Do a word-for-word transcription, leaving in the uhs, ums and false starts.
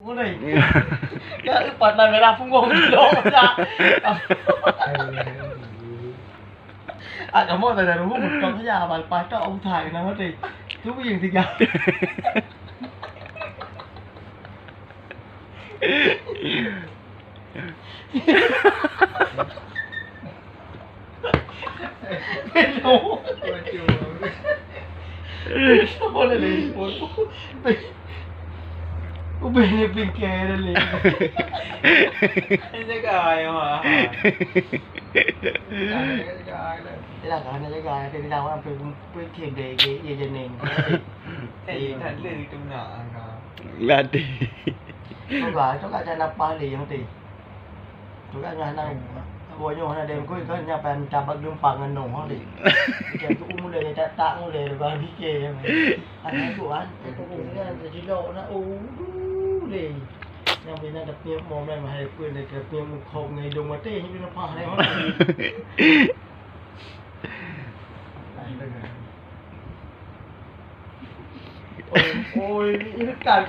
Boleh. Ya, empat na merah punggung dulu dah. Ah, kamu tak ada rumah, betul saja. Abang lepas tu, aku tak kenal mati. Tu yang tiga. Hello. Hello, Lili. Ubé ni bingkai dah, Lili. Jaga, ya, Mak. Jaga, jaga. Jaga, jaga. Dia bilang orang pergi, pergi bagi, ya, jening. Eh, tak ada itu nak, nak. Latih. Coba, coba saya nampak, Lili, yang tadi. Tu kan hana, awak nyoe hana dem kui kan, nyan payah mita bak geumpa ngon nong ho lé. Macam tu mulai tak tak mulai leubeh fikir. Hana tu kan, tu kan terjilok na, oh, duh lé. Nyang bina dah piep mo memang hai pun dah piep mukhop ngon idong mati, nyang bina pah lé ho. Oh, oh, ini kan